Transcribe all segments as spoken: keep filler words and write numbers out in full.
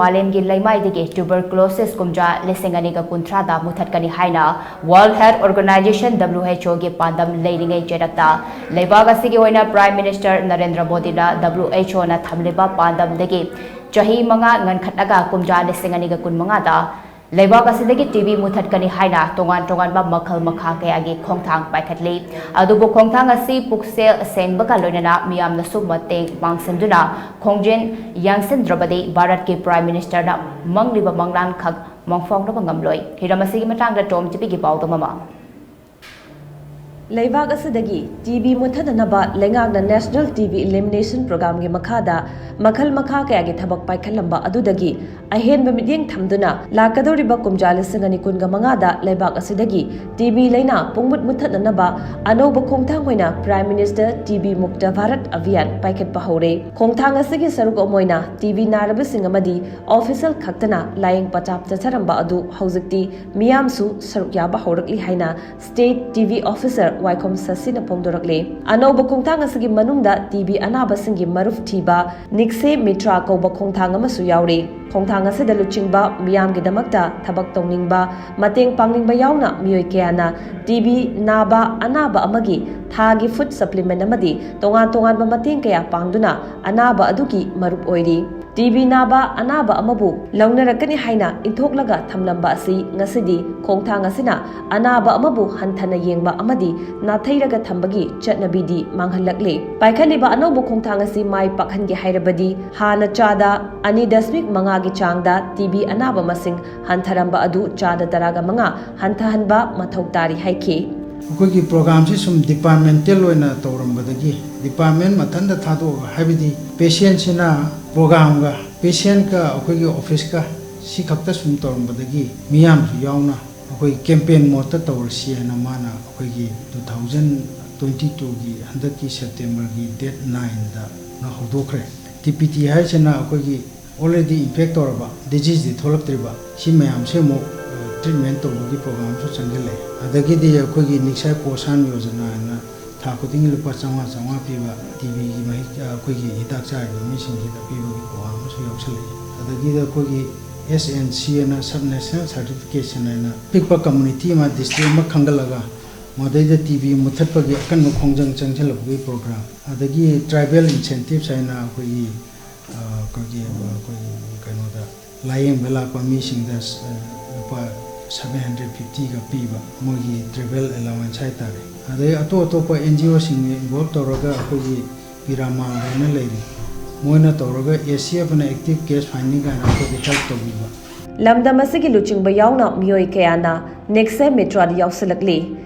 ꯃꯥꯂꯦꯝꯒꯤ ꯂꯩꯃꯥꯏꯗꯒꯤ tuberculosis ꯀꯨꯝꯖꯥ ꯂꯤꯁꯤꯡ ꯑꯅꯤꯒ ꯀꯨꯟꯊ꯭ꯔꯥꯗ ꯃꯨꯊꯠꯀꯅꯤ ꯍꯥꯏꯅ World Health Organization, W H O, ꯒꯤ ꯄꯥꯟꯗꯝ ꯂꯩꯔꯤꯉꯩ ꯆꯩꯔꯛꯇ ꯂꯩꯕꯥꯛ ꯑꯁꯤꯒꯤ ꯑꯣꯏꯅ Prime Minister ꯅꯔꯦꯟꯗ꯭ꯔ ꯃꯣꯗꯤꯅ W H O ꯅ ꯊꯝꯂꯤꯕ ꯄꯥꯟꯗꯝꯗꯒꯤ ꯆꯍꯤ ꯃꯉꯥ ꯉꯟꯈꯠꯂꯒ ꯀꯨꯝꯖꯥ ꯂꯤꯁꯤꯡ ꯑꯅꯤꯒ ꯀꯨꯟꯃꯉꯥꯗ ꯂꯩꯕꯥꯛ ꯑꯁꯤꯗꯒꯤ T B ꯃꯨꯊꯠꯀꯅꯤ ꯍꯥꯏꯅ ꯇꯣꯉꯥꯟ ꯇꯣꯉꯥꯟꯕ ꯃꯈꯜ ꯃꯈꯥ ꯀꯌꯥꯒꯤ ꯈꯣꯡꯊꯥꯡ ꯄꯥꯏꯈꯠꯂꯤ꯫ ꯑꯗꯨꯕꯨ ꯈꯣꯡꯊꯥꯡ ꯑꯁꯤ ꯄꯨꯛꯆꯦꯜ ꯁꯦꯡꯕꯒ ꯂꯣꯏꯅꯅ ꯃꯤꯌꯥꯝꯅꯁꯨ ꯃꯇꯦꯡ ꯄꯥꯡꯁꯤꯟꯗꯨꯅ ꯈꯣꯡꯖꯦꯜ ꯌꯥꯡꯁꯤꯟꯗ꯭ꯔꯕꯗꯤ ꯚꯥꯔꯠꯀꯤ Prime Minister ꯅ ꯃꯪꯂꯤꯕ ꯃꯪꯂꯥꯟ ꯈꯛ ꯃꯪꯐꯥꯎꯅꯕ ꯉꯝꯂꯣꯏ꯫ ꯍꯤꯔꯝ ꯑꯁꯤꯒꯤ ꯃꯇꯥꯡꯗ ꯇꯣꯝ ꯇꯤꯚꯤꯒꯤ ꯄꯥꯎꯗꯝ ꯑꯃ꯫ ꯂꯩꯕꯥꯛ ꯑꯁꯤꯗꯒꯤ T B ꯃꯨꯠꯊꯠꯅꯅꯕ ꯂꯩꯉꯥꯛꯅ National T B Elimination Program ꯒꯤ ꯃꯈꯥꯗ ꯃꯈꯜ ꯃꯈꯥ ꯀꯌꯥꯒꯤ ꯊꯕꯛ ꯄꯥꯏꯈꯠꯂꯝꯕ ꯑꯗꯨꯗꯒꯤ ꯑꯍꯦꯟꯕ ꯃꯤꯠꯌꯦꯡ ꯊꯝꯗꯨꯅ ꯂꯥꯛꯀꯗꯧꯔꯤꯕ ꯀꯨꯝꯖꯥ ꯂꯤꯁꯤꯡ ꯑꯅꯤ ꯀꯨꯟꯒ ꯃꯉꯥꯗ ꯂꯩꯕꯥꯛ ꯑꯁꯤꯗꯒꯤ T B ꯂꯩꯅꯥ ꯄꯨꯡꯃꯨꯠ ꯃꯨꯠꯊꯠꯅꯅꯕ ꯑꯅꯧꯕ ꯈꯣꯡꯊꯥꯡ ꯑꯣꯏꯅ Prime Minister T B Mukta Bharat Abhiyan ꯄꯥꯏꯈꯠꯄ ꯍꯧꯔꯦ꯫ ꯈꯣꯡꯊꯥꯡ ꯑꯁꯤꯒꯤ ꯁꯔꯨꯛ ꯑꯃ ꯑꯣꯏꯅ T B ꯅꯥꯔꯕꯁꯤꯡ ꯑꯃꯗꯤ official ꯈꯛꯇꯅ ꯂꯥꯌꯦꯡ ꯄꯊꯥꯞ ꯆꯠꯊꯔꯝꯕ ꯑꯗꯨ ꯍꯧꯖꯤꯛꯇꯤ ꯃꯤꯌꯥꯝꯁꯨ ꯁꯔꯨꯛ ꯌꯥꯕ ꯍꯧꯔꯛꯂꯤ ꯍꯥꯏꯅ State T B Officer ꯋꯥꯏꯈꯣꯝ ꯁꯁꯤꯅ ꯐꯣꯡꯗꯣꯔꯛꯂꯤ꯫ ꯑꯅꯧꯕ ꯈꯣꯡꯊꯥꯡ ꯑꯁꯤꯒꯤ ꯃꯅꯨꯡꯗ T B ꯑꯅꯥꯕꯁꯤꯡꯒꯤ ꯃꯔꯨꯞ ꯊꯤꯕ, Nikshey Mitra ꯀꯧꯕ ꯈꯣꯡꯊꯥꯡ ꯑꯃꯁꯨ ꯌꯥꯎꯔꯤ꯫ ꯈꯣꯡꯊꯥꯡ ꯑꯁꯤꯗ ꯂꯨꯆꯤꯡꯕ, ꯃꯤꯌꯥꯝꯒꯤꯗꯃꯛꯇ ꯊꯕꯛ ꯇꯧꯅꯤꯡꯕ, ꯃꯇꯦꯡ ꯄꯥꯡꯅꯤꯡꯕ ꯌꯥꯎꯅ ꯃꯤꯑꯣꯏ ꯀꯌꯥꯅ T B ꯅꯥꯕ ꯑꯅꯥꯕ ꯑꯃꯒꯤ ꯊꯥꯒꯤ food supplement ꯑꯃꯗꯤ ꯇꯣꯉꯥꯟ ꯇꯣꯉꯥꯟꯕ ꯃꯇꯦꯡ ꯀꯌꯥ ꯄꯥꯡꯗꯨꯅ ꯑꯅꯥꯕ ꯑꯗꯨꯒꯤ ꯃꯔꯨꯞ ꯑꯣꯏꯔꯤ꯫ T B ꯅꯥꯕ ꯑꯅꯥꯕ ꯑꯃꯕꯨ ꯂꯧꯅꯔꯛꯀꯅꯤ ꯍꯥꯏꯅ ꯏꯟꯊꯣꯛꯂꯒ ꯊꯝꯂꯝꯕ ꯑꯁꯤ ꯉꯁꯤꯗꯤ ꯈꯣꯡꯊꯥꯡ ꯑꯁꯤꯅ ꯑꯅꯥꯕ ꯑꯃꯕꯨ ꯍꯟꯊꯅ ꯌꯦꯡꯕ ꯑꯃꯗꯤ ꯅꯥꯊꯩꯔꯒ ꯊꯝꯕꯒꯤ ꯆꯠꯅꯕꯤꯗꯤ ꯃꯥꯡꯍꯜꯂꯛꯂꯦ꯫ ꯄꯥꯏꯈꯠꯂꯤꯕ ꯑꯅꯧꯕ ꯈꯣꯡꯊꯥꯡ ꯑꯁꯤ ꯃꯥꯏ ꯄꯥꯛꯍꯟꯒꯦ ꯍꯥꯏꯔꯕꯗꯤ ꯍꯥꯟꯅ ꯆꯥꯗ ꯑꯅꯤ ꯗꯁꯃꯤꯛ ꯃꯉꯥꯒꯤ ꯆꯥꯡꯗ T B ꯑꯅꯥꯕ ꯃꯁꯤꯡ ꯍꯟꯊꯔꯝꯕ ꯑꯗꯨ ꯆꯥꯗ ꯇꯔꯥꯒ ꯃꯉꯥ ꯍꯟꯊꯍꯟꯕ ꯃꯊꯧ ꯇꯥꯔꯤ ꯍꯥꯏꯈꯤ꯫ ꯑꯩꯈꯣꯏꯒꯤ program ꯁꯤ ꯁꯨꯝ departmental ꯑꯣꯏꯅ ꯇꯧꯔꯝꯕꯗꯒꯤ department ꯃꯊꯟꯇ ꯊꯥꯗꯣꯛꯑꯒ, ꯍꯥꯏꯕꯗꯤ patient ꯁꯤꯅ program ꯒ patient ꯀ ꯑꯩꯈꯣꯏꯒꯤ office ꯀ ꯁꯤ ꯈꯛꯇ ꯁꯨꯝ ꯇꯧꯔꯝꯕꯗꯒꯤ ꯃꯤꯌꯥꯝꯁꯨ ꯌꯥꯎꯅ ꯑꯩꯈꯣꯏ campaign mode ꯇ ꯇꯧꯔꯁꯤ ꯍꯥꯏꯅ ꯃꯥꯅ ꯑꯩꯈꯣꯏꯒꯤ two thousand twenty two ꯒꯤ ꯍꯟꯗꯛꯀꯤ September ꯒꯤ date nine ꯗ ꯍꯧꯗꯣꯛꯈ꯭ꯔꯦ꯫ T P T ꯍꯥꯏꯁꯤꯅ ꯑꯩꯈꯣꯏꯒꯤ already infect ꯇꯧꯔꯕ, disease ꯗꯤ ꯊꯣꯛꯂꯛꯇ꯭ꯔꯤꯕ, ꯁꯤ ꯃꯌꯥꯝꯁꯦ ꯑꯃꯨꯛ, ꯑ, treatment ꯇꯧꯕꯒꯤ program ꯁꯨ ꯆꯪꯁꯤꯜꯂꯛꯑꯦ꯫ ꯑꯗꯒꯤꯗꯤ ꯑꯩꯈꯣꯏꯒꯤ Nikshey Poshan Yojana ꯍꯥꯏꯅ ꯊꯥ ꯈꯨꯗꯤꯡꯒꯤ ꯂꯨꯄꯥ ꯆꯥꯝꯃꯉꯥ ꯆꯥꯝꯃꯉꯥ ꯄꯤꯕ T B ꯒꯤ ꯃꯍꯤꯛ, ꯑ, ꯑꯩꯈꯣꯏꯒꯤ ꯍꯤꯗꯥꯛ ꯆꯥꯔꯤꯕ ꯃꯤꯁꯤꯡꯁꯤꯗ ꯄꯤꯕꯒꯤ program ꯑꯃꯁꯨ ꯌꯥꯎꯁꯜꯂꯛꯏ꯫ ꯑꯗꯒꯤꯗ ꯑꯩꯈꯣꯏꯒꯤ S N C ꯑꯅ, Sub National Certification ꯍꯥꯏꯅ, ꯑꯄꯤꯛꯄ community ꯑꯃ, district ꯑꯃ ꯈꯟꯒꯠꯂꯒ ꯃꯗꯩꯗ ꯇꯤ ꯕꯤ ꯃꯨꯊꯠꯄꯒꯤ ꯑꯀꯟꯕ ꯈꯣꯡꯖꯪ ꯆꯪꯁꯤꯜꯂꯛꯄꯒꯤ program, ꯑꯗꯒꯤ tribal incentives ꯍꯥꯏꯅ ꯑꯩꯈꯣꯏꯒꯤ, ꯑ, ꯑꯩꯈꯣꯏꯒꯤ, ꯑꯩꯈꯣꯏꯒꯤ ꯀꯩꯅꯣꯗ ꯂꯥꯌꯦꯡꯕ ꯂꯥꯛꯄ ꯃꯤꯁꯤꯡꯗ, ꯑ, ꯂꯨꯄꯥ seven hundred fiftyꯒ ꯄꯤꯕ, ꯃꯣꯏꯒꯤ travel allowance ꯍꯥꯏꯇꯥꯔꯦ꯫ ꯑꯗꯩ ꯑꯇꯣꯞ ꯑꯇꯣꯞꯄ N G Oꯁꯤꯡꯅ involve ꯇꯧꯔꯒ ꯑꯩꯈꯣꯏꯒꯤ ꯄꯤꯔꯥꯃꯥꯜ ꯍꯥꯏꯅ ꯂꯩꯔꯤ, ꯃꯣꯏꯅ ꯇꯧꯔꯒ A C F ꯑꯅ active case finding ꯀꯥꯏꯅ ꯑꯩꯈꯣꯏꯗ help ꯇꯧꯕꯤꯕ꯫ ꯂꯝꯗꯝ ꯑꯁꯤꯒꯤ ꯂꯨꯆꯤꯡꯕ ꯌꯥꯎꯅ ꯃꯤꯑꯣꯏ ꯀꯌꯥꯅ ꯅꯦꯛꯁꯦ ꯃꯤꯇ꯭ꯔꯥꯗ ꯌꯥꯎꯁꯤꯜꯂꯛꯂꯤ꯫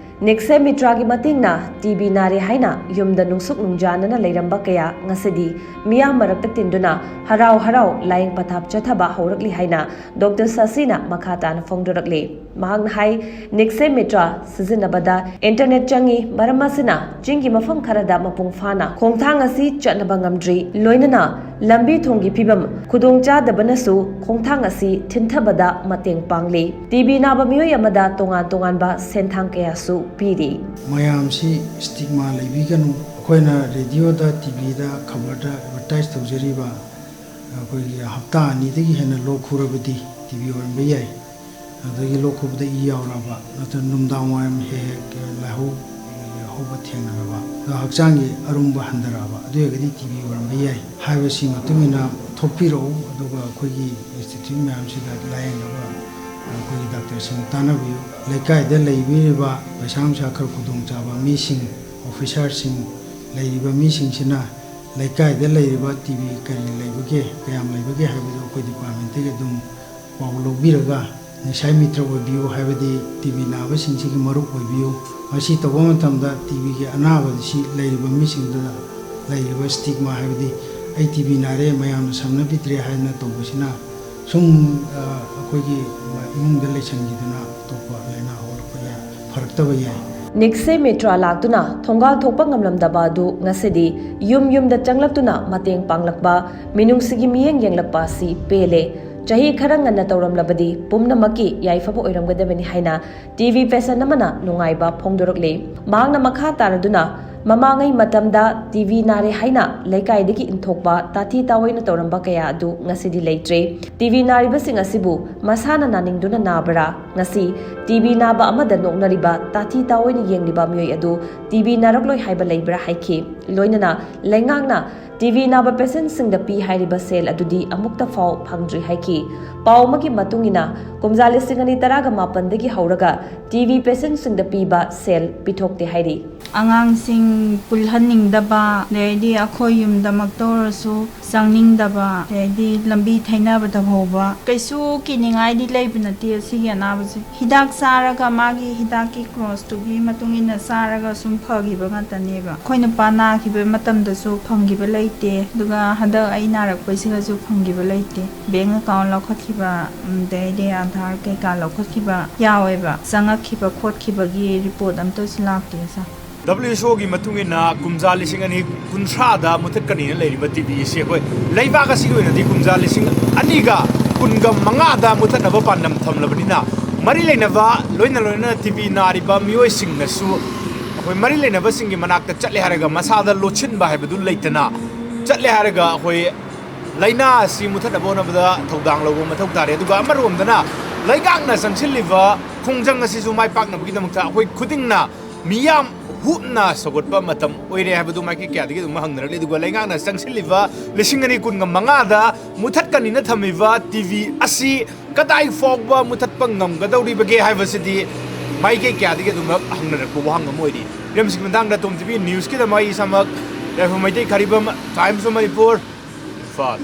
ꯅꯦꯛꯁꯦ ꯃꯤꯇ꯭ꯔꯥꯒꯤ ꯃꯇꯦꯡꯅ ꯇꯤ ꯕꯤ ꯅꯥꯔꯦ ꯍꯥꯏꯅ ꯌꯨꯝꯗ ꯅꯨꯡꯁꯨꯛ ꯅꯨꯡꯖꯥꯅꯅ ꯂꯩꯔꯝꯕ ꯀꯌꯥ ꯉꯁꯤꯗꯤ ꯃꯤꯌꯥꯝ ꯃꯔꯛꯇ ꯇꯤꯟꯗꯨꯅ ꯍꯔꯥꯎ ꯍꯔꯥꯎ ꯂꯥꯌꯦꯡ ꯄꯊꯥꯞ ꯆꯠꯊꯕ ꯍꯧꯔꯛꯂꯤ ꯍꯥꯏꯅ ꯗꯣꯛꯇꯔ ꯁꯥꯁꯤꯅ ꯃꯈꯥ ꯇꯥꯅ ꯐꯣꯡꯗꯣꯔꯛꯂꯤ꯫ ꯃꯍꯥꯛꯅ ꯍꯥꯏ, ꯅꯦꯛꯁꯦ ꯃꯤꯇ꯭ꯔꯥ ꯁꯤꯖꯤꯟꯅꯕꯗ internet ꯆꯪꯏ, ꯃꯔꯝ ꯑꯁꯤꯅ ꯆꯤꯡꯒꯤ ꯃꯐꯝ ꯈꯔꯗ ꯃꯄꯨꯡ ꯐꯥꯅ ꯈꯣꯡꯊꯥꯡ ꯑꯁꯤ ꯆꯠꯅꯕ ꯉꯝꯗ꯭ꯔꯤ꯫ ꯂꯣꯏꯅꯅ ꯂꯝꯕꯤ ꯊꯣꯡꯒꯤ ꯐꯤꯕꯝ ꯈꯨꯗꯣꯡꯆꯥꯗꯕꯅꯁꯨ ꯈꯣꯡꯊꯥꯡ ꯑꯁꯤ ꯊꯤꯟꯊꯕꯗ ꯃꯇꯦꯡ ꯄꯥꯡꯂꯤ꯫ ꯇꯤ ꯕꯤ ꯅꯥꯕ ꯃꯤꯑꯣꯏ ꯑꯃꯗ ꯇꯣꯉꯥꯟ ꯇꯣꯉꯥꯟꯕ ꯁꯦꯟꯊꯥꯡ ꯀꯌꯥꯁꯨ ꯄꯤꯔꯤ꯫ ꯃꯌꯥꯝꯁꯤ stigma ꯂꯩꯕꯤꯒꯅꯨ꯫ ꯑꯩꯈꯣꯏꯅ radioꯗ, T Vꯗ, ꯈꯕꯔꯗ advertise ꯇꯧꯖꯔꯤꯕ ꯑꯩꯈꯣꯏꯒꯤ ꯍꯞꯇꯥ ꯑꯅꯤꯗꯒꯤ ꯍꯦꯟꯅ ꯂꯣꯛ ꯈꯨꯔꯕꯗꯤ T B ꯑꯣꯏꯔꯝꯕ ꯌꯥꯏ꯫ ꯑꯗꯒꯤ ꯂꯣꯛ ꯈꯨꯕꯗ ꯏ ꯌꯥꯎꯔꯛꯑꯕ, ꯅꯠꯇ꯭ꯔꯒ ꯅꯨꯡꯗꯥꯡ ꯋꯥꯏꯔꯝ ꯍꯦꯛ ꯍꯦꯛ ꯂꯥꯏꯍꯧ ꯍꯧꯕ ꯊꯦꯡꯅꯔꯕ, ꯑꯗꯣ ꯍꯛꯆꯥꯡꯒꯤ ꯑꯔꯨꯝꯕ ꯍꯟꯊꯔꯛꯑꯕ, ꯑꯗꯨ ꯑꯣꯏꯔꯒꯗꯤ T B ꯑꯣꯏꯔꯝꯕ ꯌꯥꯏ꯫ ꯍꯥꯏꯕꯁꯤ ꯃꯇꯨꯡ ꯏꯟꯅ ꯊꯣꯛꯄꯤꯔꯛꯎ, ꯑꯗꯨꯒ ꯑꯩꯈꯣꯏꯒꯤ institute ꯃꯌꯥꯝꯁꯤꯗ ꯂꯥꯌꯦꯡꯅꯕ ꯑꯩꯈꯣꯏꯒꯤ ꯗꯥꯛꯇꯔꯁꯤꯡ ꯇꯥꯟꯅꯕꯤꯌꯨ꯫ ꯂꯩꯀꯥꯏꯗ ꯂꯩꯕꯤꯔꯤꯕ ꯄꯩꯁꯥ ꯅꯨꯡꯁꯥ ꯈꯔ ꯈꯨꯗꯣꯡꯆꯥꯕ ꯃꯤꯁꯤꯡ, officerꯁꯤꯡ, ꯂꯩꯔꯤꯕ ꯃꯤꯁꯤꯡꯁꯤꯅ ꯂꯩꯀꯥꯏꯗ ꯂꯩꯔꯤꯕ T B ꯀꯔꯤ ꯂꯩꯕꯒꯦ, ꯀꯌꯥꯝ ꯂꯩꯕꯒꯦ ꯍꯥꯏꯕꯗꯨ ꯑꯩꯈꯣꯏ departmentꯇꯒꯤ ꯑꯗꯨꯝ ꯄꯥꯎ ꯂꯧꯕꯤꯔꯒ ꯅꯤꯁꯥꯏ ꯃꯤꯇ꯭ꯔ ꯑꯣꯏꯕꯤꯌꯨ ꯍꯥꯏꯕꯗꯤ T B ꯅꯥꯕꯁꯤꯡꯁꯤꯒꯤ ꯃꯔꯨꯞ ꯑꯣꯏꯕꯤꯌꯨ꯫ ꯃꯁꯤ ꯇꯧꯕ ꯃꯇꯝꯗ T Bꯒꯤ ꯑꯅꯥꯕꯁꯤ ꯂꯩꯔꯤꯕ ꯃꯤꯁꯤꯡꯗꯨꯗ ꯂꯩꯔꯤꯕ stigma ꯍꯥꯏꯕꯗꯤ "ꯑꯩ T B ꯅꯥꯔꯦ, ꯃꯌꯥꯝꯅ ꯁꯝꯅꯕꯤꯗ꯭ꯔꯦ" ꯍꯥꯏꯅ ꯇꯧꯕꯁꯤꯅ ꯁꯨꯝ, ꯑ, ꯑꯩꯈꯣꯏꯒꯤ ꯏꯃꯨꯡꯗ ꯂꯩꯁꯟꯈꯤꯗꯨꯅ ꯑꯇꯣꯞꯄ ꯂꯥꯏꯅꯥ ꯍꯧꯔꯛꯄ ꯌꯥꯏ, ꯐꯔꯛꯇꯕ ꯌꯥꯏ꯫ ꯅꯤꯛꯁꯦ ꯃꯤꯇ꯭ꯔꯥ ꯂꯥꯛꯇꯨꯅ ꯊꯣꯡꯒꯥꯜ ꯊꯣꯛꯄ ꯉꯝꯂꯝꯗꯕ ꯑꯗꯨ ꯉꯁꯤꯗꯤ ꯌꯨꯝ ꯌꯨꯝꯗ ꯆꯪꯂꯛꯇꯨꯅ ꯃꯇꯦꯡ ꯄꯥꯡꯂꯛꯄ, ꯃꯤꯅꯨꯡꯁꯤꯒꯤ ꯃꯤꯠꯌꯦꯡ ꯌꯦꯡꯂꯛꯄ ꯑꯁꯤ ꯄꯦꯜꯂꯦ꯫ ꯆꯍꯤ ꯈꯔ ꯉꯟꯅ ꯇꯧꯔꯝꯂꯕꯗꯤ ꯄꯨꯝꯅꯃꯛꯀꯤ ꯌꯥꯏꯐꯕ ꯑꯣꯏꯔꯝꯒꯗꯕꯅꯤ ꯍꯥꯏꯅ T V patient ꯑꯃꯅ ꯅꯨꯡꯉꯥꯏꯕ ꯐꯣꯡꯗꯣꯔꯛꯂꯤ꯫ ꯃꯍꯥꯛꯅ ꯃꯈꯥ ꯇꯥꯔꯗꯨꯅ ꯃꯃꯥꯡꯉꯩ ꯃꯇꯝꯗ ꯇꯤ ꯕꯤ ꯅꯥꯔꯦ ꯍꯥꯏꯅ ꯂꯩꯀꯥꯏꯗꯒꯤ ꯏꯟꯊꯣꯛꯄ ꯇꯥꯊꯤ ꯇꯥꯑꯣꯏꯅ ꯇꯧꯔꯝꯕ ꯀꯌꯥ ꯑꯗꯨ ꯉꯁꯤꯗꯤ ꯂꯩꯇ꯭ꯔꯦ꯫ ꯇꯤ ꯕꯤ ꯅꯥꯔꯤꯕꯁꯤꯡ ꯑꯁꯤꯕꯨ ꯃꯁꯥꯅ ꯅꯥꯅꯤꯡꯗꯨꯅ ꯅꯥꯕ꯭ꯔꯥ? ꯉꯁꯤ ꯇꯤ ꯕꯤ ꯅꯥꯕ ꯑꯃꯗ ꯅꯣꯛꯅꯔꯤꯕ, ꯇꯥꯊꯤ ꯇꯥꯑꯣꯏꯅ ꯌꯦꯡꯂꯤꯕ ꯃꯤꯑꯣꯏ ꯑꯗꯨ ꯇꯤ ꯕꯤ ꯅꯥꯔꯛꯂꯣꯏ ꯍꯥꯏꯕ ꯂꯩꯕ꯭ꯔꯥ ꯍꯥꯏꯈꯤ꯫ ꯂꯣꯏꯅꯅ ꯂꯩꯉꯥꯛꯅ ꯇꯤ ꯕꯤ ꯅꯥꯕ ꯄꯦꯁꯦꯟꯁꯤꯡꯗ ꯄꯤ ꯍꯥꯏꯔꯤꯕ ꯁꯦꯜ ꯑꯗꯨꯗꯤ ꯑꯃꯨꯛꯇ ꯐꯥꯎ ꯐꯪꯗ꯭ꯔꯤ ꯍꯥꯏꯈꯤ꯫ ꯄꯥꯎ ꯑꯃꯒꯤ ꯃꯇꯨꯡ ꯏꯟꯅ, ꯀꯨꯝꯖꯥ ꯂꯤꯁꯤꯡ ꯑꯅꯤ ꯇꯔꯥꯒ ꯃꯥꯄꯟꯗꯒꯤ ꯍꯧꯔꯒ ꯇꯤ ꯕꯤ ꯄꯦꯁꯦꯟꯁꯤꯡꯗ ꯄꯤꯕ ꯁꯦꯜ ꯄꯤꯊꯣꯛꯇꯦ ꯍꯥꯏꯔꯤ꯫ ꯑꯉꯥꯡꯁꯤꯡ ꯄꯨꯜꯍꯟꯅꯤꯡꯗꯕ, ꯑꯗꯩꯗꯤ ꯑꯩꯈꯣꯏ ꯌꯨꯝꯗꯃꯛꯇ ꯑꯣꯏꯔꯁꯨ ꯆꯪꯅꯤꯡꯗꯕ, ꯑꯗꯩꯗꯤ ꯂꯝꯕꯤ ꯊꯩꯅꯕꯗ ꯐꯥꯎꯕ ꯀꯩꯁꯨ ꯀꯤꯅꯤꯡꯉꯥꯏꯗꯤ ꯂꯩꯕ ꯅꯠꯇꯦ ꯑꯁꯤꯒꯤ ꯑꯅꯥꯕꯁꯦ꯫ ꯍꯤꯗꯥꯛ ꯆꯥꯔꯒ, ꯃꯥꯒꯤ ꯍꯤꯗꯥꯛꯀꯤ ꯀꯣꯔꯁꯇꯨꯒꯤ ꯃꯇꯨꯡ ꯏꯟꯅ ꯆꯥꯔꯒ ꯁꯨꯝ ꯐꯈꯤꯕ ꯉꯥꯛꯇꯅꯦꯕ꯫ ꯑꯩꯈꯣꯏ ꯅꯨꯄꯥ ꯅꯥꯈꯤꯕ ꯃꯇꯝꯗꯁꯨ ꯐꯪꯈꯤꯕ ꯂꯩꯇꯦ, ꯑꯗꯨꯒ ꯍꯟꯗꯛ ꯑꯩ ꯅꯥꯔꯛꯄꯩꯁꯤꯗꯁꯨ ꯐꯪꯈꯤꯕ ꯂꯩꯇꯦ꯫ ꯕꯦꯡ ꯑꯦꯀꯥꯎꯟ ꯂꯧꯈꯠꯈꯤꯕ, ꯑꯗꯩꯗꯤ ꯑꯙꯥꯔ ꯀꯩꯀꯥ ꯂꯧꯈꯠꯈꯤꯕ ꯌꯥꯎꯋꯦꯕ, ꯆꯪꯉꯛꯈꯤꯕ ꯈꯣꯠꯈꯤꯕꯒꯤ ꯔꯤꯄꯣꯔꯠ ꯑꯝꯇꯁꯨ ꯂꯥꯛꯇꯦ, ꯁꯥꯔ꯫ ꯗꯕ꯭ꯂꯤꯎ ꯑꯦꯆ ꯑꯣꯒꯤ ꯃꯇꯨꯡ ꯏꯟꯅ ꯀꯨꯝꯖꯥ ꯂꯤꯁꯤꯡ ꯑꯅꯤ ꯀꯨꯟꯊ꯭ꯔꯥꯗ ꯃꯨꯊꯠꯀꯅꯤꯅ ꯂꯩꯔꯤꯕ ꯇꯤ ꯕꯤ ꯑꯁꯤ ꯑꯩꯈꯣꯏ ꯂꯩꯕꯥꯛ ꯑꯁꯤꯒꯤ ꯑꯣꯏꯅꯗꯤ ꯀꯨꯝꯖꯥ ꯂꯤꯁꯤꯡ ꯑꯅꯤꯒ ꯀꯨꯟꯒ ꯃꯉꯥꯗ ꯃꯨꯊꯠꯅꯕ ꯄꯥꯟꯗꯝ ꯊꯝꯂꯕꯅꯤꯅ, ꯃꯔꯤ ꯂꯩꯅꯕ, ꯂꯣꯏꯅ ꯂꯣꯏꯅꯅ ꯇꯤ ꯕꯤ ꯅꯥꯔꯤꯕ ꯃꯤꯑꯣꯏꯁꯤꯡꯅꯁꯨ ꯑꯩꯈꯣꯏ ꯃꯔꯤ ꯂꯩꯅꯕꯁꯤꯡꯒꯤ ꯃꯅꯥꯛꯇ ꯆꯠꯂꯦ ꯍꯥꯏꯔꯒ ꯃꯁꯥꯗ ꯂꯣꯠꯁꯤꯟꯕ ꯍꯥꯏꯕꯗꯨ ꯂꯩꯇꯅ, ꯆꯠꯂꯦ ꯍꯥꯏꯔꯒ ꯑꯩꯈꯣꯏ ꯂꯥꯏꯅꯥ ꯑꯁꯤ ꯃꯨꯊꯠꯅꯕ ꯍꯣꯠꯅꯕꯗ ꯊꯧꯗꯥꯡ ꯂꯧꯕ ꯃꯊꯧ ꯇꯥꯔꯦ꯫ ꯑꯗꯨꯒ ꯑꯃꯔꯣꯝꯗꯅ ꯂꯩꯉꯥꯛꯅ ꯆꯪꯁꯤꯜꯂꯤꯕ ꯈꯣꯡꯖꯪ ꯑꯁꯤꯁꯨ ꯃꯥꯏ ꯄꯥꯛꯅꯕꯒꯤꯗꯃꯛꯇ ꯑꯩꯈꯣꯏ ꯈꯨꯗꯤꯡꯅ ꯃꯤꯌꯥꯝ ꯍꯨꯞꯅ ꯁꯧꯒꯠꯄ ꯃꯇꯝ ꯑꯣꯏꯔꯦ ꯍꯥꯏꯕꯗꯨ ꯃꯥꯏꯀꯩ ꯀꯌꯥꯗꯒꯤ ꯑꯗꯨꯝ ꯍꯪꯅꯔꯛꯂꯤ꯫ ꯑꯗꯨꯒ ꯂꯩꯉꯥꯛꯅ ꯆꯪꯁꯤꯜꯂꯤꯕ ꯂꯤꯁꯤꯡ ꯑꯅꯤ ꯀꯨꯟꯒ ꯃꯉꯥꯗ ꯃꯨꯊꯠꯀꯅꯤꯅ ꯊꯝꯃꯤꯕ ꯇꯤ ꯕꯤ ꯑꯁꯤ ꯀꯗꯥꯏ ꯐꯥꯎꯕ ꯃꯨꯊꯠꯄ ꯉꯝꯒꯗꯧꯔꯤꯕꯒꯦ ꯍꯥꯏꯕꯁꯤꯗꯤ ꯃꯥꯏꯀꯩ ꯀꯌꯥꯗꯒꯤ ꯑꯗꯨꯝ ꯍꯪꯅꯔꯛꯄ ꯋꯥꯍꯪ ꯑꯃ ꯑꯣꯏꯔꯤ꯫ ꯍꯤꯔꯝꯁꯤꯒꯤ ꯃꯇꯥꯡꯗ ꯇꯣꯝ ꯇꯤ ꯚꯤ ꯅ꯭ꯌꯨꯁꯀꯤꯗꯃꯛ ꯑꯩ ꯏꯁꯥꯃꯛ ꯌꯥꯏꯐ Meitei ꯈꯥꯔꯤꯕꯝ, Times of Manipur, Imphal.